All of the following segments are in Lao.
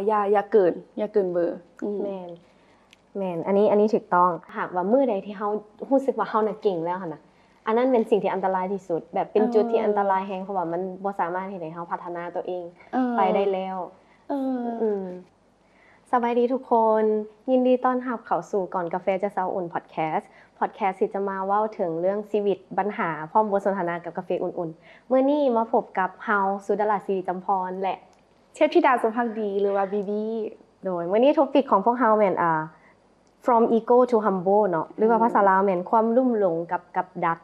ຢ່າ ຢ່າເກີນ ຢ່າເກີນເບີ. ອືມ ແມ່ນ ແມ່ນ ອັນນີ້ ອັນນີ້ຖືກຕ້ອງ. ຫາກວ່າມື້ໃດທີ່ເຮົາຮູ້ສຶກວ່າເຮົານະເກັ່ງແລ້ວຫັ້ນນະ ອັນນັ້ນເປັນສິ່ງທີ່ອັນຕະລາຍທີ່ສຸດ ແບບເປັນຈຸດທີ່ອັນຕະລາຍແຮງ ເພາະວ່າມັນບໍ່ສາມາດເຮັດໃຫ້ເຮົາພັດທະນາຕົວເອງໄປໄດ້ແລ້ວ. ເອີ ອືມ ສະບາຍດີທຸກຄົນ, ຍິນດີຕ້ອນຮັບເຂົ້າສູ່ກ່ອນກາແຟຈະເຊົາອຸ່ນ Podcast Podcast ທີ່ຈະມາເວົ້າເຖິງເລື່ອງຊີວິດ, ບັນຫາ ພ້ອມບົດສົນທະນາກັບກາເຟອຸ່ນໆ. ມື້ນີ້ມາພົບກັບເຮົາ ສຸດາລາ ສີລິຈຳພອນ ແລະ ເທບທິດາ ສົມພັກດີ ຫຼືວ່າ ບີບີ. ໂດຍ ມື້ນີ້ topic ຂອງພວກເຮົາແມ່ນ ອ່າ From Ego to Humble ເນາະ ຫຼືວ່າພາສາລາວແມ່ນຄວາມລຸ່ມລົງກັບກັບດັກ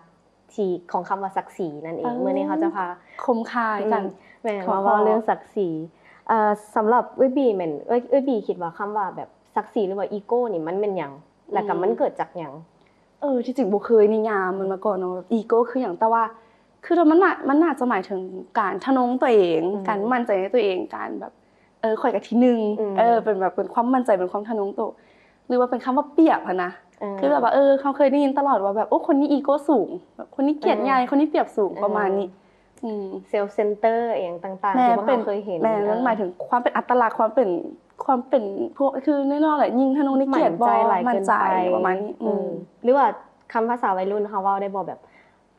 ທີ່ຂອງຄຳວ່າສັກສີນັ້ນເອງ. ເອີ ມື້ນີ້ເຮົາຈະພາ ຄົມຄ່າກັນ ແມ່ນ ມາເວົ້າເລື່ອງສັກສີ. ເອີ ສຳລັບເອື້ອຍບີແມ່ນ ເອື້ອຍ ເອື້ອຍບີຄິດວ່າຄຳວ່າແບບສັກສີ ຫຼືວ່າ ego ນີ້ມັນແມ່ນຫຍັງ ແລ້ວກໍມັນເກີດຈາກຫຍັງ? ເອີ ທີ່ຈິງບໍ່ເຄີຍນິຍາມມັນມາກ່ອນເນາະ ego ຄືຫຍັງ ແຕ່ວ່າ ຄືວ່າມັນ ມັນໜ້າຈະໝາຍເຖິງການທະນົງຕົວເອງ ການໝັ້ນໃຈໃນຕົວເອງ ການແບບ ເອີ ຂ້ອຍກໍທີໜຶ່ງ ເອີ ເປັນແບບ ເປັນຄວາມໝັ້ນໃຈ ເປັນຄວາມທະນົງໂຕ ຫຼືວ່າເປັນຄຳວ່າປຽບຫັ້ນນະ. ຄືແບບວ່າ ເອີ ເຮົາເຄີຍໄດ້ຍິນຕະຫຼອດວ່າແບບ ໂອ້ ຄົນນີ້ ego ສູງ ແບບຄົນນີ້ກຽດໃຫຍ່ ຄົນນີ້ປຽບສູງ ປະມານນີ້. ອືມ self center ອີ່ຫຍັງຕ່າງໆ ທີ່ພວກເຮົາເຄີຍເຫັນ. ແມ່ນ ມັນໝາຍເຖິງຄວາມເປັນອັດຕະລັກ ຄວາມເປັນ ຄວາມເປັນພວກ ຄືແນ່ນອນແຫຼະ ຍິ່ງທະນົງນີ້ກຽດບໍ່ໝັ້ນໃຈ ປະມານນີ້. ອືມ ຫຼືວ່າຄຳພາສາໄວລຸ້ນເຮົາເວົ້າໄດ້ບໍ່ ແບບ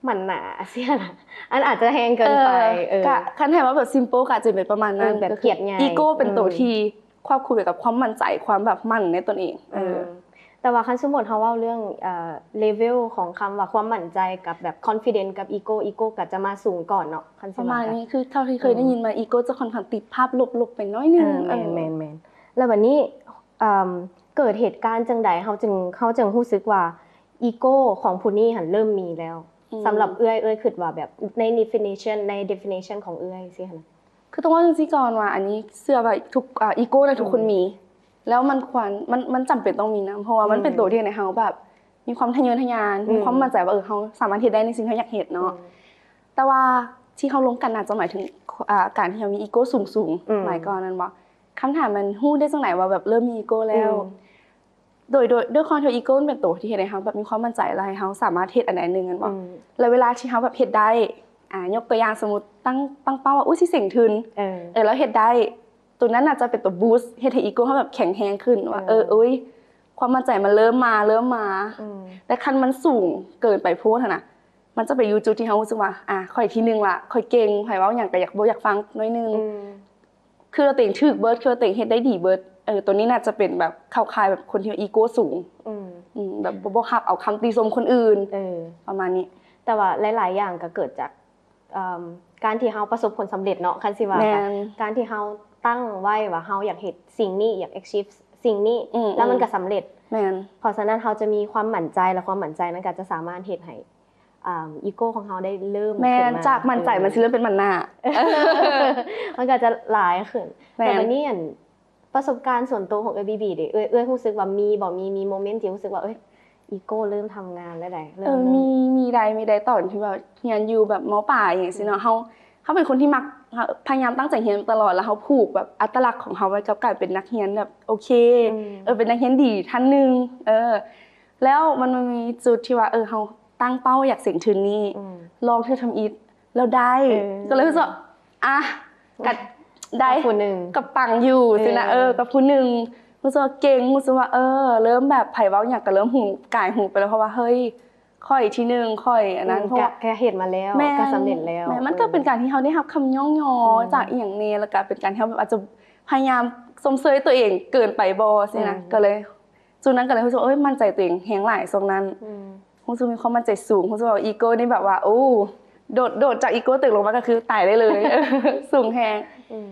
ໝັ້ນໜາຊີ້ນະ ອັນອາດຈະແຮງເກີນໄປ. ເອີ ເອີ ກະຄັນໃຫ້ວ່າແບບ simple ກະອາດຈະເປັນປະມານນັ້ນ ແບບກຽດໃຫຍ່ ego ເປັນໂຕທີ່ຄວບຄູ່ໄປກັບຄວາມໝັ້ນໃຈ ຄວາມແບບໝັ້ນໃນຕົນເອງ. ເອີ ເອີ ແຕ່ວ່າຄັນສົມມຸດເຮົາເວົ້າເລື່ອງ ເອີ level ຂອງຄຳວ່າຄວາມໝັ້ນໃຈກັບແບບ confident ກັບ ego ego ກໍຈະມາສູງກ່ອນເນາະ ຄັນຊິວ່າ ປະມານນີ້. ຄືເທົ່າທີ່ເຄີຍໄດ້ຍິນມາ ego ຈະຄ່ອນຂ້າງຕິດພາບລົບໆໄປໜ້ອຍໜຶ່ງ. ເອີ ແມ່ນໆ ແລ້ວບັດນີ້ ເອີ ເກີດເຫດການຈັ່ງໃດ ເຮົາຈຶ່ງ ເຮົາຈຶ່ງຮູ້ສຶກວ່າ ego ຂອງຜູ້ນີ້ຫັ້ນເລີ່ມມີແລ້ວ? ສຳລັບເອື້ອຍ ເອື້ອຍຄິດວ່າແບບໃນ definition ໃນ definition ຂອງເອື້ອຍຊີ້ຫັ້ນນະ. ຄືຕ້ອງເວົ້າຈັ່ງຊີ້ກ່ອນວ່າ ອັນນີ້ເຊື່ອວ່າທຸກ ເອີ ego ນະ ທຸກຄົນມີ ແລ້ວມັນຄວນ ມັນ ມັນຈຳເປັນຕ້ອງມີນຳ ເພາະວ່າມັນເປັນໂຕທີ່ເຮັດໃຫ້ເຮົາແບບມີຄວາມທະເຍີທະຍານ ມີຄວາມໝັ້ນໃຈວ່າ ເອີ ເຮົາສາມາດເຮັດໄດ້ໃນສິ່ງທີ່ເຮົາຢາກເຮັດເນາະ. ແຕ່ວ່າທີ່ເຮົາລົມກັນໜ້າຈະໝາຍເຖິງ ອ່າ ການທີ່ເຮົາມີ ego ສູງໆ ໝາຍກ່ອນແມ່ນບໍ່? ຄຳຖາມມັນຮູ້ໄດ້ຈັ່ງໃດວ່າແບບເລີ່ມມີ ego ແລ້ວ? ໂດຍ ໂດຍ ດ້ວຍຄວາມທີ່ ego ມັນເປັນໂຕທີ່ເຮັດໃຫ້ເຮົາແບບມີຄວາມໝັ້ນໃຈ ແລ້ວໃຫ້ເຮົາສາມາດເຮັດອັນໃດອັນໜຶ່ງແມ່ນບໍ່? ແລ້ວເວລາທີ່ເຮົາແບບເຮັດໄດ້ ອາ ຍົກຕົວຢ່າງ ສົມມຸດຕັ້ງ ຕັ້ງເປົ້າວ່າ ອຸ້ຍ ຊິເສັງທຶນ ເອີ ແລ້ວເຮັດໄດ້ ໂຕນັ້ນໜ້າຈະເປັນໂຕ boost ເຮັດໃຫ້ ego ເຮົາແບບແຂງແຮງຂຶ້ນວ່າ ເອີ ເອີ ອຸ້ຍ ຄວາມໝັ້ນໃຈມັນເລີ່ມມາ ເລີ່ມມາ. ແຕ່ຄັນມັນສູງເກີນໄປໂພດຫັ້ນນະ ມັນຈະໄປຢູ່ຈຸດທີ່ເຮົາຮູ້ສຶກວ່າ ອາ ຂ້ອຍທີໜຶ່ງລະ ຂ້ອຍເກັ່ງ ໃຜເວົ້າຫຍັງກໍຢາກ ບໍ່ຢາກຟັງໜ້ອຍໜຶ່ງ. ຄິດວ່າຕົວເອງຖືກເບິດ ຄິດວ່າຕົວເອງເຮັດໄດ້ດີເບິດ. ເອີ ໂຕນີ້ໜ້າຈະເປັນແບບເຂົ້າຂ່າຍແບບຄົນທີ່ວ່າ ego ສູງ ອືມ ແບບບໍ່ ບໍ່ຮັບເອົາຄຳຕິຊົມຄົນອື່ນ ເອີ ປະມານນີ້. ແຕ່ວ່າຫຼາຍໆຢ່າງກໍເກີດຈາກ ເອີ ການທີ່ເຮົາປະສົບຜົນສຳເລັດເນາະ ຄັນຊິວ່າ ແມ່ນ ການທີ່ເຮົາຕັ້ງໄວ້ວ່າເຮົາຢາກເຮັດສິ່ງນີ້ ຢາກ achieve ສິ່ງນີ້ ອືມ ແລ້ວມັນກໍສຳເລັດ ແມ່ນ ເພາະສະນັ້ນເຮົາຈະມີຄວາມໝັ້ນໃຈ ແລະ ຄວາມໝັ້ນໃຈນັ້ນກໍຈະສາມາດເຮັດໃຫ້ ອ່າ ego ຂອງເຮົາໄດ້ເລີ່ມ ແມ່ນ ຈາກໝັ້ນໃຈມັນຊິເລີ່ມເປັນໝັ້ນໜ້າ ມັນກໍຈະຫຼາຍຂຶ້ນ. ແມ່ນ ແລ້ວບັດນີ້ ອັນ ປະສົບການສ່ວນໂຕຂອງເອື້ອຍບີບີເດ ເອື້ອຍ ເອື້ອຍຮູ້ສຶກວ່າມີບໍ່ ມີ ມີໂມເມັນທີ່ຮູ້ສຶກວ່າ ເອີຍ ego ເລີ່ມທຳງານແລ້ວໃດ ເລີ່ມ ເອີ ມີ ມີໄດ໋ ມີໄດ໋ ຕອນທີ່ວ່າຮຽນຢູ່ແບບ ມ.ປາຍ ຫຍັງຊີ້ເນາະ ເຮົາ ເຮົາເປັນຄົນທີ່ມັກ ພະຍາຍາມຕັ້ງໃຈຮຽນຕະຫຼອດ ແລ້ວເຮົາຜູກແບບອັດຕະລັກຂອງເຮົາໄວ້ກັບການເປັນນັກຮຽນແບບໂອເຄ ເອີ ເປັນນັກຮຽນດີທ່ານໜຶ່ງ ເອີ ແລ້ວມັນ ມັນມີຈຸດທີ່ວ່າ ເອີ ເຮົາ ຕັ້ງເປົ້າຢາກເສັງທຶນນີ້ ອືມ ລອງເທື່ອທຳອິດ ແລ້ວໄດ້ ເອີ ກໍເລີຍຮູ້ສຶກວ່າ ອ່ະ ກໍໄດ້ ກັບຜູ້ໜຶ່ງ ກໍປັງຢູ່ ເອີ ຊີ້ນະ ເອີ ກັບຜູ້ໜຶ່ງ ຮູ້ສຶກວ່າເກັ່ງ ຮູ້ສຶກວ່າ ເອີ ເລີ່ມແບບໃຜເວົ້າຫຍັງກໍເລີ່ມຫູກາຍຫູໄປແລ້ວ ເພາະວ່າ ເຮີ້ຍ ຂ້ອຍທີໜຶ່ງ ຂ້ອຍອັນນັ້ນ ອືມ ເພາະວ່າ ກະ ກະເຮັດມາແລ້ວ ແມ່ນ ກະສຳເລັດແລ້ວ ແມ່ນ ມັນກໍເປັນການທີ່ເຮົາໄດ້ຮັບຄຳຍ້ອງຍໍ ອືມ ຈາກອີ່ຫຍັງແດ່ ແລ້ວກໍເປັນການທີ່ເຮົາແບບອາດຈະພະຍາຍາມຊົມເຊີຍຕົວເອງເກີນໄປບໍ່ ຊີ້ນະ ອືມ ກໍເລີຍ ຊ່ວງນັ້ນກໍເລີຍຮູ້ສຶກວ່າ ເອີຍ ໝັ້ນໃຈຕົວເອງແຮງຫຼາຍຊ່ວງນັ້ນ ອືມ ຮູ້ສຶກມີຄວາມໝັ້ນໃຈສູງ ຮູ້ສຶກວ່າ ego ນີ້ແບບວ່າ ໂອ້ ໂດດ ໂດດຈາກ ego ຕຶກລົງມາກໍຄືຕາຍໄດ້ເລີຍ ສູງແຮງ ອືມ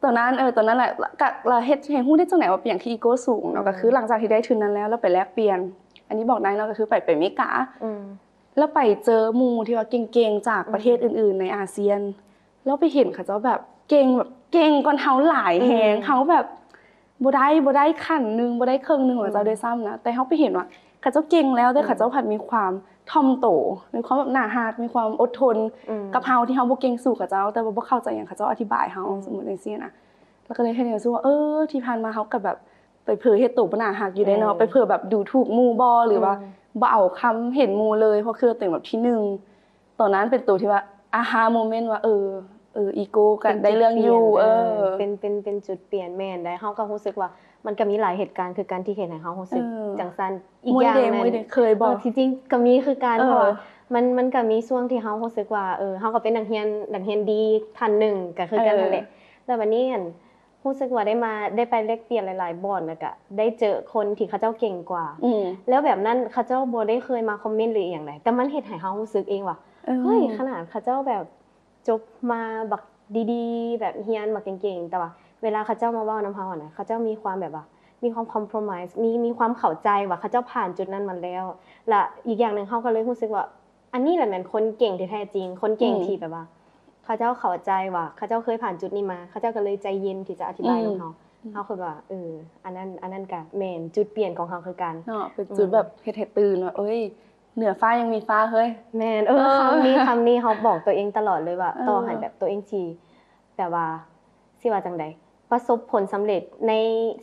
ຕອນນັ້ນ ເອີ ຕອນນັ້ນແຫຼະ ກະ ລະເຮັດໃຫ້ຮູ້ໄດ້ຈັ່ງໃດວ່າເປັນຫຍັງທີ່ ego ສູງເນາະ ອືມ ກໍຄືຫຼັງຈາກທີ່ໄດ້ທຶນນັ້ນແລ້ວ ລະໄປແລກປ່ຽນ ອັນນີ້ບອກໄດ້ເນາະ ກໍຄືໄປ ໄປອາເມລິກາ ອືມ ລະໄປເຈີໝູ່ທີ່ວ່າເກັ່ງໆ ຈາກປະເທດ ອືມ ອື່ນໆໃນອາຊຽນ ແລ້ວໄປເຫັນເຂົາເຈົ້າແບບເກັ່ງ ແບບເກັ່ງກວ່າເຮົາຫຼາຍແຮງ ເຮົາແບບບໍ່ໄດ້ ບໍ່ໄດ້ຂັ້ນໜຶ່ງ ບໍ່ໄດ້ເຄິ່ງໜຶ່ງຂອງເຂົາເຈົ້າດ້ວຍຊ້ຳນະ ແຕ່ເຮົາໄປເຫັນວ່າເຂົາເຈົ້າເກັ່ງແລ້ວ ແຕ່ເຂົາເຈົ້າພັດມີຄວາມຖ່ອມໂຕ ມີຄວາມແບບໜ້າຮັກ ມີຄວາມອົດທົນກັບເຮົາ ທີ່ເຮົາບໍ່ເກັ່ງສູ້ເຂົາເຈົ້າ ແຕ່ວ່າບໍ່ເຂົ້າໃຈຫຍັງເຂົາເຈົ້າອະທິບາຍເຮົາ ສົມມຸດຈັ່ງຊີ້ນະ ແລ້ວກໍເລີຍເຮັດໃຫ້ຮູ້ສຶກວ່າ ເອີ ທີ່ຜ່ານມາເຮົາກໍແບບໄປເຜີເຮັດໂຕບໍ່ໜ້າຮັກຢູ່ເດ້ເນາະ ເອີ ໄປເຜີແບບດູຖູກໝູ່ບໍ່ ຫຼືວ່າ ອືມ ບໍ່ເອົາຄຳເຫັນໝູ່ເລີຍ ເພາະຄິດວ່າຕົວເອງແບບທີໜຶ່ງ ຕອນນັ້ນເປັນໂຕທີ່ວ່າ aha moment ວ່າ ເອີ ເອີ ອີໂກ້ກໍໄດ້ເລື່ອງຢູ່ ເອີ ເປັນ ເປັນ ເປັນຈຸດປ່ຽນ ແມ່ນໄດ໋. ເຮົາກໍຮູ້ສຶກວ່າມັນກໍມີຫຼາຍເຫດການຄືກັນທີ່ເຮັດໃຫ້ເຮົາຮູ້ສຶກ ເອີ ຈັ່ງຊັ້ນ. ອີກ ມຸ້ຍເດ້ ມຸ້ຍເດ້ ເຄີຍບໍ່? ເອີ ທີ່ຈິງກໍມີຄືກັນ ເອີ ເພາະວ່າມັນ ມັນກໍມີຊ່ວງທີ່ເຮົາຮູ້ສຶກວ່າ ເອີ ເຮົາກໍເປັນນັກຮຽນ ນັກຮຽນດີທ່ານໜຶ່ງກໍຄືກັນ ເອີ ນັ້ນແຫຼະ. ແລ້ວບັດນີ້ ອັນ ຮູ້ສຶກວ່າໄດ້ມາ ໄດ້ໄປແລກປ່ຽນຫຼາຍໆບ່ອນ ແລ້ວກະໄດ້ເຈີຄົນທີ່ເຂົາເຈົ້າເກັ່ງກວ່າ ອືມ ແລ້ວແບບນັ້ນເຂົາເຈົ້າບໍ່ໄດ້ເຄີຍມາຄອມເມັນຫຼືອີ່ຫຍັງໃດ ແຕ່ມັນເຮັດໃຫ້ເຮົາຮູ້ສຶກເອງວ່າ ເອີ ເຮີ້ຍ ຂະໜາດເຂົາເຈົ້າແບບຈົບມາບັກດີໆ ແບບຮຽນບັກເກັ່ງໆ ແຕ່ວ່າເວລາເຂົາເຈົ້າມາເວົ້ານຳເຮົາຫັ້ນນະ ເຂົາເຈົ້າມີຄວາມແບບວ່າ ມີຄວາມຄອມໂພຣໄມສ໌ ມີ ມີຄວາມເຂົ້າໃຈວ່າເຂົາເຈົ້າຜ່ານຈຸດນັ້ນມາແລ້ວ ແລະ ອີກຢ່າງໜຶ່ງເຮົາກໍເລີຍຮູ້ສຶກວ່າ ອັນນີ້ແຫຼະແມ່ນຄົນເກັ່ງທີ່ແທ້ຈິງ ຄົນເກັ່ງ ອືມ ທີ່ແບບວ່າ ເຂົາເຈົ້າເຂົ້າໃຈວ່າເຂົາເຈົ້າເຄີຍຜ່ານຈຸດນີ້ມາ ເຂົາເຈົ້າກໍເລີຍໃຈເຢັນທີ່ຈະອະທິບາຍ ອືມ ນຳເຮົາ. ເຮົາຄິດວ່າ ເອີ ອັນນັ້ນ ອັນນັ້ນກະແມ່ນຈຸດປ່ຽນຂອງເຮົາຄືກັນເນາະ ເປັນຈຸດ ອືມ ແບບເຮັດໃຫ້ຕື່ນວ່າ ເອີຍ ເໜືອຟ້າຍັງມີຟ້າເຮີ້ຍ. ແມ່ນ ເອີ ເອີ ຄຳນີ້ ຄຳນີ້ເຮົາບອກຕົວເອງຕະຫຼອດເລີຍວ່າ ເອີ ຕໍ່ໃຫ້ແບບຕົວເອງຊິ ແບບວ່າ ຊິວ່າຈັ່ງໃດ ປະສົບຜົນສຳເລັດໃນ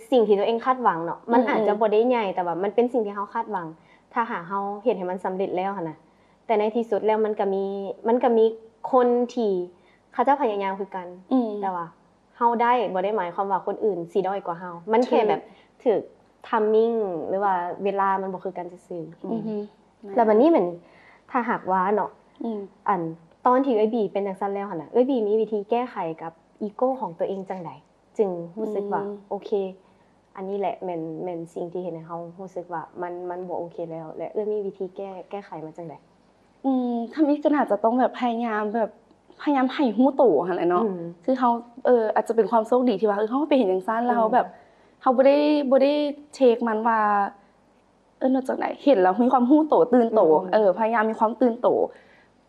ສິ່ງທີ່ຕົວເອງຄາດຫວັງເນາະ ມັນ ອືມ ອາດຈະບໍ່ໄດ້ໃຫຍ່ ແຕ່ວ່າມັນເປັນສິ່ງທີ່ເຮົາຄາດຫວັງ ຖ້າຫາກເຮົາເຮັດໃຫ້ມັນສຳເລັດແລ້ວຫັ້ນນະ ແຕ່ໃນທີ່ສຸດແລ້ວມັນກໍມີ ມັນກໍມີຄົນທີ່ເຂົາເຈົ້າພະຍາຍາມຄືກັນ ອືມ ແຕ່ວ່າເຮົາໄດ້ ບໍ່ໄດ້ໝາຍຄວາມວ່າຄົນອື່ນຊິດ້ອຍກວ່າເຮົາ ມັນແຄ່ ຖືກ ແບບຖືກທາມມິງ ຫຼືວ່າເວລາມັນບໍ່ຄືກັນຊື່ໆ. ອືມ ອືມ ແລ້ວບັດນີ້ແມ່ນ ຖ້າຫາກວ່າເນາະ ອືມ ອັນຕອນທີ່ເອື້ອຍບີເປັນຈັ່ງຊັ້ນແລ້ວຫັ້ນນະ ເອື້ອຍບີມີວິທີແກ້ໄຂກັບອີໂກ້ຂອງຕົວເອງຈັ່ງໃດ ຈຶ່ງຮູ້ສຶກວ່າ ອືມ ໂອເຄ ອັນນີ້ແຫຼະແມ່ນ ແມ່ນສິ່ງທີ່ເຮັດໃຫ້ເຮົາຮູ້ສຶກວ່າມັນ ມັນບໍ່ໂອເຄແລ້ວ ແລະ ເອື້ອຍມີວິທີແກ້ ແກ້ໄຂມັນຈັ່ງໃດ? ອືມ ທຳອິດກໍໜ້າຈະຕ້ອງແບບພະຍາຍາມແບບ ພະຍາຍາມໃຫ້ຮູ້ໂຕຫັ້ນແຫຼະເນາະ ອືມ ຄືເຮົາ ເອີ ອາດຈະເປັນຄວາມໂຊກດີທີ່ວ່າ ເອີ ເຮົາໄປເຫັນຈັ່ງຊັ້ນ ແລ້ວເຮົາແບບ ອືມ ເຮົາບໍ່ໄດ້ ບໍ່ໄດ້ເທກມັນວ່າ ເອີ້ນວ່າຈັ່ງໃດ ເຫັນແລ້ວມີຄວາມຮູ້ໂຕ ຕື່ນໂຕ ອືມ ເອີ ພະຍາຍາມມີຄວາມຕື່ນໂຕ.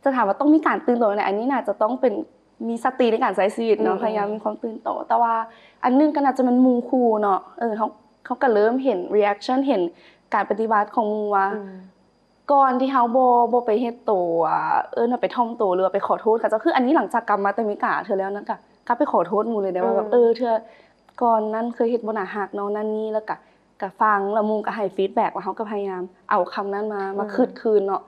ຈະຖາມວ່າຕ້ອງມີການຕື່ນໂຕໃດ ອັນນີ້ໜ້າຈະຕ້ອງເປັນ ມີສະຕິໃນການໃຊ້ຊີວິດເນາະ ອືມ ພະຍາຍາມມີຄວາມຕື່ນໂຕ. ແຕ່ວ່າອັນໜຶ່ງກໍໜ້າຈະແມ່ນໝູ່ຄູ່ເນາະ ເອີ ເຮົາ ເຮົາກໍເລີ່ມເຫັນ reaction ເຫັນການປະຕິບັດຂອງໝູ່ວ່າ ອືມ ກ່ອນທີ່ເຮົາບໍ່ ບໍ່ໄປເຮັດໂຕ ອ່າ ເອີ້ນວ່າໄປຖ່ອມໂຕ ຫຼືວ່າໄປຂໍໂທດເຂົາເຈົ້າ ຄືອັນນີ້ຫຼັງຈາກກັບມາແຕ່ເມກາເທື່ອແລ້ວນະ ກະກັບໄປຂໍໂທດໝູ່ເລີຍໄດ໋ວ່າ ອືມ ແບບ ເອີ ເທື່ອ ກ່ອນນັ້ນເຄີຍເຮັດບໍ່ໜ້າຮັກເນາະ ນັ້ນນີ້ ແລ້ວກະ ກະຟັງ ແລ້ວໝູ່ກະໃຫ້ຟີດແບັກ ແລ້ວເຮົາກະພະຍາຍາມເອົາຄຳນັ້ນມາ ອືມ ມາຄິດຄືນເນາະ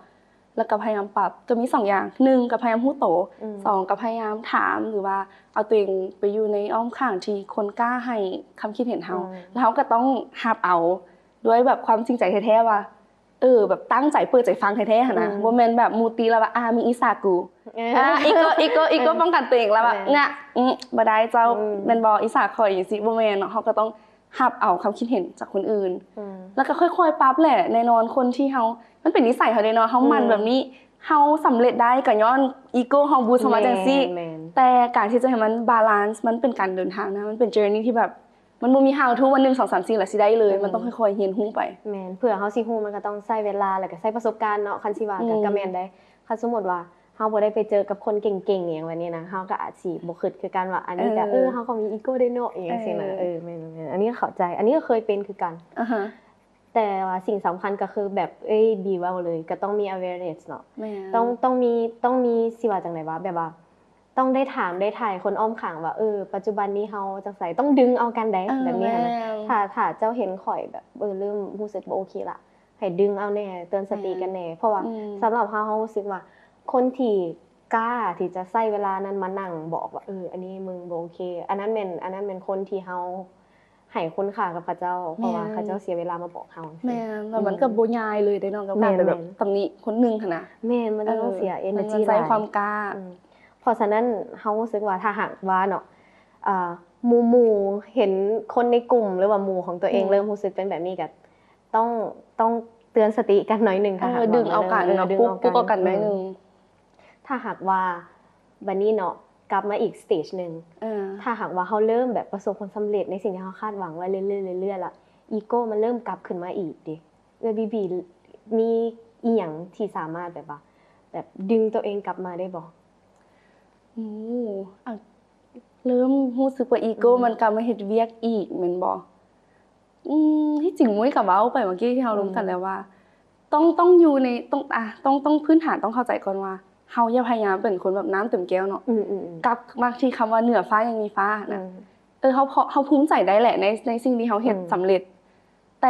ແລ້ວກະພະຍາຍາມປັບ ກະມີສອງຢ່າງ ໜຶ່ງກະພະຍາຍາມຮູ້ໂຕ ອືມ ສອງກະພະຍາຍາມຖາມ ຫຼືວ່າເອົາຕົວເອງໄປຢູ່ໃນອ້ອມຂ້າງທີ່ຄົນກ້າໃຫ້ຄຳຄິດເຫັນເຮົາ ອືມ ແລ້ວເຮົາກະຕ້ອງຮັບເອົາດ້ວຍແບບຄວາມຈິງໃຈແທ້ໆວ່າ ເອີ ແບບຕັ້ງໃຈເປີດໃຈຟັງແທ້ໆຫັ້ນນະ ອືມ ບໍ່ແມ່ນແບບໝູ່ຕີແລ້ວວ່າ ອາ ມຶງອິດສາກູ ເອີ ອາ ອີໂກ້ ອີໂກ້ ອີໂກ້ ປ້ອງກັນຕົວເອງແລ້ວວ່າ ເອີ ເງະ ອືມ ບໍ່ໄດ້ເຈົ້າ ອືມ ແມ່ນບໍ່ ອິດສາຂ້ອຍ ຈັ່ງຊີ້ ບໍ່ແມ່ນເນາະ ເຮົາກໍຕ້ອງຮັບເອົາຄຳຄິດເຫັນຈາກຄົນອື່ນ ອືມ ແລ້ວກໍຄ່ອຍໆປັບແຫຼະ ແນ່ນອນ ຄົນທີ່ເຮົາ ມັນເປັນນິໄສເຮົາເດ້ເນາະ ເຮົາໝັ່ນ ອືມ ແບບນີ້ ເຮົາສຳເລັດໄດ້ກໍຍ້ອນອີໂກ້ເຮົາບູດອອກມາຈັ່ງຊີ້ ແມ່ນ ແຕ່ການທີ່ຈະໃຫ້ມັນບາລານສ໌ ມັນເປັນການເດີນທາງນະ ມັນເປັນເຈີນີ້ທີ່ແບບ ມັນບໍ່ມີ how to ວ່າ ໜຶ່ງ ສອງ ສາມ ສີ່ ແລ້ວຊິໄດ້ເລີຍ ອືມ ມັນຕ້ອງຄ່ອຍໆຮຽນຮູ້ໄປ ແມ່ນ ເພື່ອເຮົາຊິຮູ້ມັນກໍຕ້ອງໃຊ້ເວລາ ແລ້ວກໍໃຊ້ປະສົບການເນາະ ຄັນຊິວ່າ ອືມ ກໍ ກໍແມ່ນໄດ໋ ຄັນສົມມຸດວ່າເຮົາບໍ່ໄດ້ໄປເຈີກັບຄົນເກັ່ງໆຫຍັງແບບນີ້ນະ ເຮົາກໍອາດຊິບໍ່ຄິດຄືກັນວ່າ ອັນນີ້ກໍ ເອີ ເອີ ເຮົາກໍມີອີໂກ້ເດ້ເນາະ ອີ່ຫຍັງຊີ້ນະ ເອີ ເອີ ແມ່ນໆ ອັນນີ້ເຂົ້າໃຈ ອັນນີ້ກໍເຄີຍເປັນຄືກັນ ອາຮະ ແຕ່ວ່າສິ່ງສຳຄັນກໍຄືແບບ ເອີຍ ບີເວົ້າເລີຍ ກໍຕ້ອງມີ awareness ເນາະ ແມ່ນ ຕ້ອງ ຕ້ອງມີ ຕ້ອງມີ ຊິວ່າຈັ່ງໃດວະ ແບບວ່າ ຕ້ອງໄດ້ຖາມໄດ້ຖ່າຍຄົນອ້ອມຂ້າງວ່າ ເອີ ປັດຈຸບັນນີ້ເຮົາຈັ່ງໃດ ຕ້ອງດຶງເອົາກັນໃດ ເອີ ແບບນີ້ຫັ້ນນະ ແມ່ນ ຖ້າ ຖ້າເຈົ້າເຫັນຂ້ອຍແບບ ເອີ ເລີ່ມຮູ້ສຶກບໍ່ໂອເຄລະ ໃຫ້ດຶງເອົາແດ່ ເຕືອນສະຕິກັນແດ່ ແມ່ນ ເພາະວ່າ ອືມ ສຳລັບເຮົາ ເຮົາຮູ້ສຶກວ່າ ຄົນທີ່ກ້າທີ່ຈະໃຊ້ເວລານັ້ນມານັ່ງບອກວ່າ ເອີ ອັນນີ້ມຶງບໍ່ໂອເຄ ອັນນັ້ນແມ່ນ ອັນນັ້ນແມ່ນຄົນທີ່ເຮົາ ໃຫ້ຄຸນຄ່າກັບເຂົາເຈົ້າ ເພາະວ່າ ແມ່ນ ເຂົາເຈົ້າເສຍເວລາມາບອກເຮົາ ແມ່ນ ແລ້ວມັນ ອືມ ກໍບໍ່ງ່າຍເລີຍເດ້ເນາະ ກັບການ ແມ່ນ ໄປແບບ ແມ່ນ ຕຳໜິຄົນໜຶ່ງຫັ້ນນະ ແມ່ນ ມັນຕ້ອງ ເອີ ເສຍ energy ມັນໃຊ້ ຫຼາຍ ຄວາມກ້າ ອືມ ເພາະສະນັ້ນ ເຮົາຮູ້ສຶກວ່າ ຖ້າຫາກວ່າເນາະ ເອີ ໝູ່ໆເຫັນຄົນໃນກຸ່ມ ຫຼືວ່າໝູ່ຂອງຕົວເອງ ອືມ ເລີ່ມຮູ້ສຶກເປັນແບບນີ້ ກໍຕ້ອງ ຕ້ອງເຕືອນສະຕິກັນໜ້ອຍໜຶ່ງ ເອີ ຖ້າຫາກວ່າ ດຶງເອົາກັນ ເອີ ເນາະ ປຸກ ປຸກເອົາກັນໜ້ອຍໜຶ່ງ ອືມ ຖ້າຫາກວ່າ ບັດນີ້ເນາະ ກັບມາອີກ stage ໜຶ່ງ ເອີ ຖ້າຫາກວ່າເຮົາເລີ່ມແບບປະສົບຜົນສຳເລັດໃນສິ່ງທີ່ເຮົາຄາດຫວັງໄວ້ເລື້ອຍໆ ເລື້ອຍໆ ລະ ego ມັນເລີ່ມກັບຂຶ້ນມາອີກເດ ເອື້ອຍບີບີ ມີອີ່ຫຍັງທີ່ສາມາດແບບວ່າ ແບບດຶງຕົວເອງກັບມາໄດ້ບໍ່? ໂອ້ ອາ ເລີ່ມຮູ້ສຶກວ່າ ego ອືມ ມັນກັບມາເຮັດວຽກອີກແມ່ນບໍ່? ອືມ ທີ່ຈິງມຸ້ຍກໍເວົ້າໄປເມື່ອກີ້ທີ່ເຮົາລົມກັນ ອືມ ແລ້ວວ່າ ຕ້ອງ ຕ້ອງຢູ່ໃນ ຕ້ອງ ອາ ຕ້ອງ ຕ້ອງພື້ນຖານຕ້ອງເຂົ້າໃຈກ່ອນວ່າ ເຮົາຢ່າພະຍາຍາມເປັນຄົນແບບນ້ຳເຕັມແກ້ວເນາະ ອືມໆໆ ກັບມາທີ່ຄຳວ່າເໜືອຟ້າຍັງມີຟ້ານະ ອືມ ເອີ ເຮົາ ເຮົາ ເຮົາພູມໃຈໄດ້ແຫຼະ ໃນ ໃນສິ່ງທີ່ເຮົາເຮັດ ອືມ ສຳເລັດ ແຕ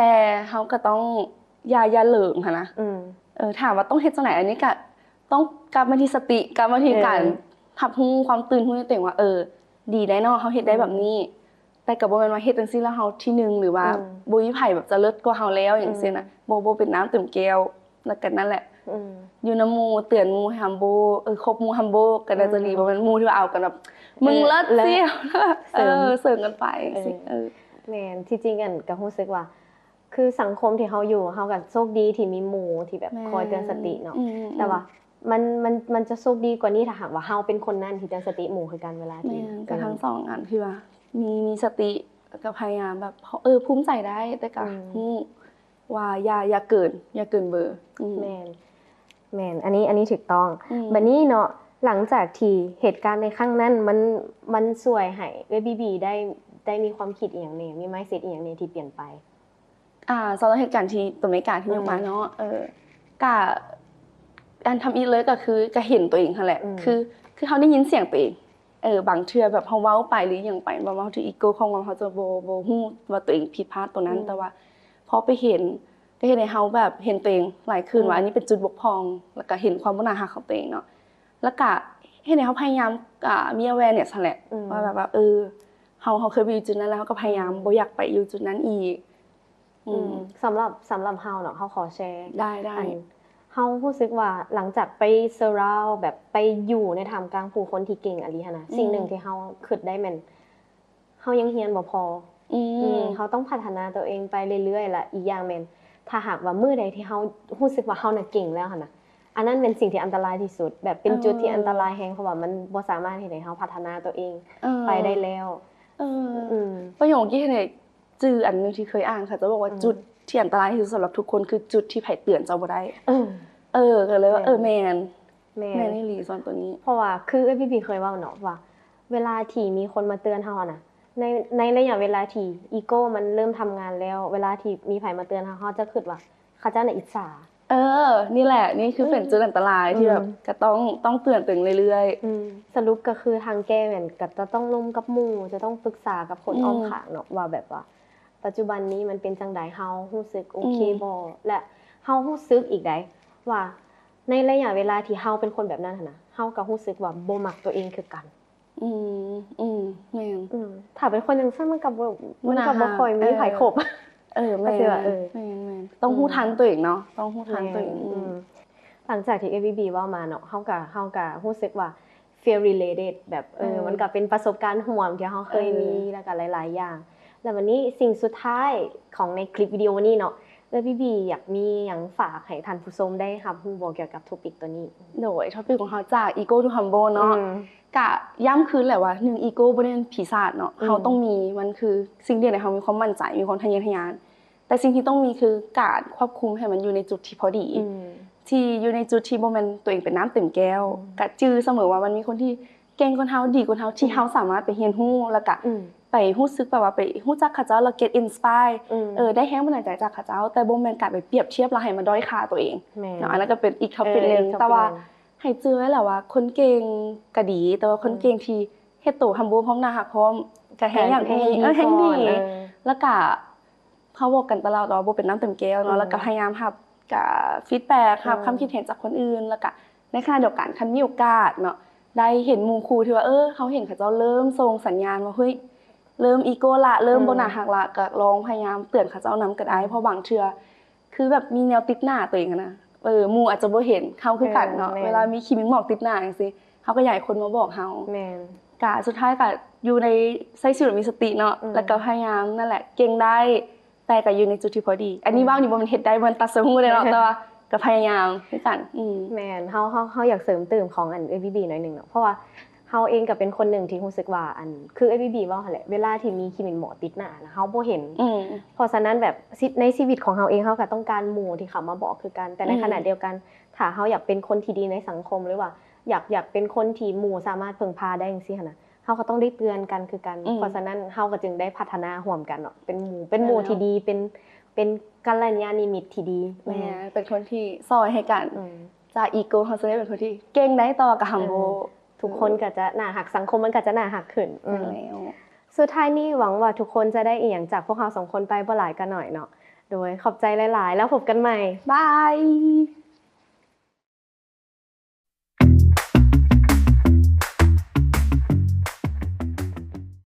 ່ເຮົາກໍຕ້ອງຢ່າ ຢ່າເຫຼີງຫັ້ນນະ ອືມ ເອີ ຖາມວ່າຕ້ອງເຮັດຈັ່ງໃດ ອັນນີ້ກໍຕ້ອງກັບມາທີ່ສະຕິ ກັບມາທີ່ ເອີ ການ ຮັບຮູ້ຄວາມຕື່ນຮູ້ໃນຕົວເອງວ່າ ເອີ ດີໄດ໋ເນາະ ເຮົາເຮັດໄດ້ແບບນີ້ ອືມ ແຕ່ກໍບໍ່ແມ່ນວ່າເຮັດຈັ່ງຊີ້ແລ້ວເຮົາທີໜຶ່ງ ຫຼືວ່າ ອືມ ບໍ່ມີໃຜແບບຈະເລີດກວ່າເຮົາແລ້ວ ອືມ ຫຍັງຊີ້ນະ ບໍ່ ບໍ່ເປັນນ້ຳເຕັມແກ້ວ ແລ້ວກໍນັ້ນແຫຼະ ອືມ ຢູ່ນຳໝູ່ ເຕືອນໝູ່ humble ເອີ ຄົບໝູ່ humble ກໍໜ້າຈະດີ ອືມ ບໍ່ແມ່ນໝູ່ທີ່ວ່າເອົາກັນແບບ ເອີ ມຶງເລີດຊິ ເລີດ ເອີ ເສີມ ເສີມກັນໄປ ເອີ ຈັ່ງຊີ້ ເອີ ແມ່ນ ທີ່ຈິງອັນກໍຮູ້ສຶກວ່າ ຄືສັງຄົມທີ່ເຮົາຢູ່ ເຮົາກໍໂຊກດີທີ່ມີໝູ່ທີ່ແບບ ແມ່ນ ຄອຍເຕືອນສະຕິເນາະ ອືມ ແຕ່ວ່າ ອືມ ມັນ ມັນ ມັນຈະໂຊກດີກວ່ານີ້ ຖ້າຫາກວ່າເຮົາເປັນຄົນນັ້ນທີ່ເຕືອນສະຕິໝູ່ຄືກັນເວລາທີ່ ແມ່ນ ກໍທັງສອງອັນ ທີ່ວ່າມີ ມີສະຕິ ແລ້ວກໍພະຍາຍາມແບບ ເອີ ພູມໃຈໄດ້ ແຕ່ກໍ ອືມ ຮູ້ວ່າຢ່າ ຢ່າເກີນ ຢ່າເກີນເບີ ອືມ ແມ່ນ ແມ່ນ ອັນນີ້ ອັນນີ້ຖືກຕ້ອງ ອືມ ບັດນີ້ເນາະ ຫຼັງຈາກທີ່ເຫດການໃນຄັ້ງນັ້ນ ມັນ ມັນຊ່ວຍໃຫ້ເອື້ອຍບີບີໄດ້ ໄດ້ມີຄວາມຄິດອີ່ຫຍັງແດ່ ມີ mindset ອີ່ຫຍັງແດ່ທີ່ປ່ຽນໄປ? ອ່າ ສຳລັບເຫດການທີ່ຕົວເມກາທີ່ຍົກມາເນາະ ອືມ ເອີ ກະ ອັນທຳອິດເລີຍກໍຄື ກະເຫັນຕົວເອງຫັ້ນແຫຼະ ອືມ ຄື ຄືເຮົາໄດ້ຍິນສຽງຕົວເອງ ເອີ ບາງເທື່ອແບບເຮົາເວົ້າໄປ ຫຼື ຫຍັງໄປ ແບບວ່າເຮົາຖືກອີໂກ້ຂອງເຮົາ ເຮົາຈະບໍ່ ບໍ່ຮູ້ວ່າຕົວເອງຜິດພາດຕົວນັ້ນ ອືມ ແຕ່ວ່າພໍໄປເຫັນ ກໍເຮັດໃຫ້ເຮົາແບບເຫັນຕົວເອງຫຼາຍຂຶ້ນ ອືມ ວ່າອັນນີ້ເປັນຈຸດບົກຜ່ອງ ແລ້ວກໍເຫັນຄວາມບໍ່ໜ້າຮັກຂອງຕົວເອງເນາະ ແລ້ວກະເຮັດໃຫ້ເຮົາພະຍາຍາມ ອ່າ ມີ awareness ຫັ້ນແຫຼະ ອືມ ວ່າແບບວ່າ ເອີ ເຮົາ ເຮົາເຄີຍໄປຢູ່ຈຸດນັ້ນແລ້ວ ເຮົາກໍພະຍາຍາມ ອືມ ບໍ່ຢາກໄປຢູ່ຈຸດນັ້ນອີກ ອືມ ອືມ ສຳລັບ ສຳລັບເຮົາເນາະ ເຮົາຂໍແຊ ໄດ້ ໄດ້ ອັນ ເຮົາຮູ້ສຶກວ່າຫຼັງຈາກໄປ surround ແບບໄປຢູ່ໃນທ່າມກາງຜູ້ຄົນທີ່ເກັ່ງອີ່ຫຼີຫັ້ນນະ ອືມ ສິ່ງໜຶ່ງທີ່ເຮົາຄິດໄດ້ແມ່ນ ເຮົາຍັງຮຽນບໍ່ພໍ ອືມ ອືມ ເຮົາຕ້ອງພັດທະນາຕົວເອງໄປເລື້ອຍໆ ແລະ ອີກຢ່າງແມ່ນ ຖ້າຫາກວ່າມື້ໃດທີ່ເຮົາຮູ້ສຶກວ່າເຮົານະເກັ່ງແລ້ວຫັ້ນນະ ອັນນັ້ນແມ່ນສິ່ງທີ່ອັນຕະລາຍທີ່ສຸດ ແບບເປັນຈຸດທີ່ ເອີ ອັນຕະລາຍແຮງ ເພາະວ່າມັນບໍ່ສາມາດເຮັດໃຫ້ເຮົາພັດທະນາຕົວເອງ ເອີ ໄປໄດ້ແລ້ວ ເອີ ອືມ ປະໂຫຍກທີ່ເຮັດໃຫ້ຈື່ອັນໜຶ່ງທີ່ເຄີຍອ່ານ ເຂົາເຈົ້າບອກວ່າ ອືມ ຈຸດທີ່ອັນຕະລາຍທີ່ສຸດສຳລັບທຸກຄົນ ຄືຈຸດທີ່ໃຜເຕືອນເຈົ້າບໍ່ໄດ້ ເອີ ເອີ ກໍເລີຍວ່າ ແມ່ນ ເອີ ແມ່ນ ແມ່ນ ແມ່ນອີ່ຫຼີສ່ວນຕົວນີ້ ເພາະວ່າຄືເອື້ອຍບີບີເຄີຍເວົ້າເນາະວ່າ ເວລາທີ່ມີຄົນມາເຕືອນເຮົາຫັ້ນນະ ໃນ ໃນໄລຍະເວລາທີ່ອີໂກ້ມັນເລີ່ມທຳງານແລ້ວ ເວລາທີ່ມີໃຜມາເຕືອນເຮົາ ເຮົາຈະຄິດວ່າເຂົາເຈົ້ານະອິດສາ ເອີ ນີ້ແຫຼະ ນີ້ຄືເປັນ ເອີ ຈຸດອັນຕະລາຍທີ່ແບບ ອືມ ກໍຕ້ອງ ຕ້ອງເຕືອນຕົວເອງເລື້ອຍໆ ອືມ ສະຫຼຸບກໍຄືທາງແກ້ແມ່ນກໍຈະຕ້ອງລົມກັບໝູ່ ຈະຕ້ອງປຶກສາກັບຄົນ ອືມ ອ້ອມຂ້າງເນາະ ວ່າແບບວ່າປັດຈຸບັນນີ້ມັນເປັນຈັ່ງໃດ ເຮົາຮູ້ສຶກໂອເຄ ອືມ ບໍ່ ແລະ ເຮົາຮູ້ສຶກອີກໃດ໋ວ່າ ໃນໄລຍະເວລາທີ່ເຮົາເປັນຄົນແບບນັ້ນຫັ້ນນະ ເຮົາກໍຮູ້ສຶກວ່າບໍ່ມັກຕົວເອງຄືກັນ ອືມ ອືມ ແມ່ນ ອືມ ຖ້າເປັນຄົນຈັ່ງຊັ້ນມັນກໍບໍ່ ມັນກໍບໍ່ຄ່ອຍມີໃຜຄົບ ເອີ ແມ່ນ ເອີ ແມ່ນໆ ຕ້ອງຮູ້ທັນຕົວເອງເນາະ ອືມ ຕ້ອງຮູ້ທັນຕົວເອງ ແມ່ນ ອືມ ອືມ ຫຼັງຈາກທີ່ເອື້ອຍບີບີເວົ້າມາເນາະ ເຮົາກໍ ເຮົາກໍຮູ້ສຶກວ່າ feel related ແບບ ເອີ ເອີ ມັນກໍເປັນປະສົບການຮ່ວມທີ່ເຮົາເຄີຍມີ ເອີ ແລ້ວກໍຫຼາຍໆຢ່າງ ແລ້ວບັດນີ້ສິ່ງສຸດທ້າຍຂອງໃນຄລິບວິດີໂອນີ້ເນາະ ເອື້ອຍບີບີຢາກມີຫຍັງຝາກໃຫ້ທ່ານຜູ້ຊົມໄດ້ຮັບຮູ້ບໍ່ ກ່ຽວກັບ topic ຕົວນີ້? ໂດຍ topic ຂອງເຮົາຈາກ ego to humble ເນາະ ອືມ ກະຢ້ຳຄືນແຫຼະວ່າ ໜຶ່ງ ego ບໍ່ໄດ້ເປັນປີສາດເນາະ ອືມ ເຮົາຕ້ອງມີ ມັນຄືສິ່ງທີ່ເຮັດໃຫ້ເຮົາມີຄວາມໝັ້ນໃຈ ມີຄວາມທະເຍີທະຍານ ແຕ່ສິ່ງທີ່ຕ້ອງມີຄືການຄວບຄຸມໃຫ້ມັນຢູ່ໃນຈຸດທີ່ພໍດີ ອືມ ທີ່ຢູ່ໃນຈຸດທີ່ບໍ່ແມ່ນຕົວເອງເປັນນ້ຳເຕັມແກ້ວ ອືມ ກະຈື່ສະເໝີວ່າມັນມີຄົນທີ່ເກັ່ງກວ່າເຮົາ ດີກວ່າເຮົາ ທີ່ເຮົາສາມາດໄປຮຽນຮູ້ ແລ້ວກະ ອືມ ໄປຮູ້ສຶກແບບວ່າໄປຮູ້ຈັກເຂົາເຈົ້າ ແລ້ວ get inspire ອືມ ເອີ ໄດ້ແຮງບັນດານໃຈຈາກເຂົາເຈົ້າ ແຕ່ບໍ່ແມ່ນການໄປປຽບທຽບ ແລ້ວໃຫ້ມາດ້ອຍຄ່າຕົວເອງ ແມ່ນ ເນາະ ອັນນັ້ນກໍເປັນອີກ topic ເອີ ໜຶ່ງ topic ແຕ່ວ່າໃຫ້ຈື່ໄວ້ແຫຼະວ່າ ຄົນເກັ່ງກໍດີ ແຕ່ວ່າຄົນເກັ່ງ ອືມ ທີ່ເຮັດໂຕ humble ພ້ອມ ໜ້າຮັກພ້ອມ ກໍແຮງຢາກມີ ກໍແຮງ ເອີ ແຮງດີ ເອີ ແລ້ວກະ ເຮົາເວົ້າກັນຕະຫຼອດວ່າບໍ່ເປັນນ້ຳເຕັມແກ້ວເນາະ ອືມ ແລ້ວກໍພະຍາຍາມຮັບ ກະ feedback ຮັບ ອືມ ຄຳຄິດເຫັນຈາກຄົນອື່ນ ແລ້ວກະໃນຂະນະດຽວກັນ ຄັນມີໂອກາດເນາະ ໄດ້ເຫັນໝູ່ຄູ່ທີ່ວ່າ ເອີ ເຮົາເຫັນເຂົາເຈົ້າເລີ່ມສົ່ງສັນຍານວ່າ ເຮີ້ຍ ເລີ່ມ ego ລະ ເລີ່ມ ອືມ ບໍ່ໜ້າຮັກລະ ກໍລອງພະຍາຍາມເຕືອນເຂົາເຈົ້ານຳກໍໄດ້ ອືມ ເພາະບາງເທື່ອ ຄືແບບມີແນວຕິດໜ້າຕົວເອງຫັ້ນນະ ເອີ ໝູ່ອາດຈະບໍ່ເຫັນ ເຮົາຄືກັນເນາະ ເອີ ແມ່ນ ເວລາມີຄີມີໝອກຕິດໜ້າຈັ່ງຊີ້ ເຮົາກໍຢາກໃຫ້ຄົນມາບອກເຮົາ ແມ່ນ ກະສຸດທ້າຍກະຢູ່ໃນ ໃຊ້ຊີວິດແບບມີສະຕິເນາະ ອືມ ແລ້ວກໍພະຍາຍາມນັ້ນແຫຼະ ເກັ່ງໄດ້ ແຕ່ກໍຢູ່ໃນຈຸດທີ່ພໍດີ ອັນນີ້ ອືມ ເວົ້ານີ້ບໍ່ແມ່ນເຮັດໄດ້ ບໍ່ແມ່ນຕັດສະຮູ້ເດ້ເນາະ ແຕ່ວ່າກໍພະຍາຍາມຄືກັນ ອືມ ແມ່ນ ເຮົາ ເຮົາ ເຮົາຢາກເສີມຕື່ມຂອງອັນເອື້ອຍບີບີໜ້ອຍໜຶ່ງເນາະ ເພາະວ່າເຮົາເອງກໍເປັນຄົນໜຶ່ງທີ່ຮູ້ສຶກວ່າ ອັນ ຄືເອື້ອຍບີບີເວົ້າຫັ້ນແຫຼະ ເວລາທີ່ມີຄີມີໝໍຕິດໜ້ານະ ເຮົາບໍ່ເຫັນ ອືມ ເພາະສະນັ້ນແບບ ຊິ ໃນຊີວິດຂອງເຮົາເອງ ເຮົາກໍຕ້ອງການໝູ່ທີ່ເຂົ້າມາບອກຄືກັນ ແຕ່ໃນ ອືມ ຂະນະດຽວກັນ ຖ້າເຮົາຢາກເປັນຄົນທີ່ດີໃນສັງຄົມ ຫຼືວ່າຢາກ ຢາກເປັນຄົນທີ່ໝູ່ສາມາດເພິ່ງພາໄດ້ຈັ່ງຊີ້ຫັ້ນນະ ເຮົາກໍຕ້ອງໄດ້ເຕືອນກັນຄືກັນ ອືມ ເພາະສະນັ້ນເຮົາກໍຈຶ່ງໄດ້ພັດທະນາຮ່ວມກັນເນາະ ເປັນໝູ່ ເປັນໝູ່ທີ່ດີ ເປັນ ເປັນກັນລະຍານມິດທີ່ດີ ແມ່ນ ເປັນຄົນທີ່ຊ່ອຍໃຫ້ກັນ ອືມ ຈາກ ego ເຮົາຈະໄດ້ເປັນຄົນທີ່ເກັ່ງໄດ້ ແຕ່ວ່າກໍ humble ເອີ ທຸກຄົນ ເອີ ກໍຈະໜ້າຮັກ ສັງຄົມມັນກໍຈະໜ້າຮັກຂຶ້ນ ອືມ ແມ່ນແລ້ວ ສຸດທ້າຍນີ້ຫວັງວ່າທຸກຄົນຈະໄດ້ອີ່ຫຍັງຈາກພວກເຮົາສອງຄົນໄປບໍ່ຫຼາຍກໍໜ້ອຍເນາະ ໂດຍ ຂອບໃຈຫຼາຍໆ ແລ້ວພົບກັນໃໝ່ ບາຍ.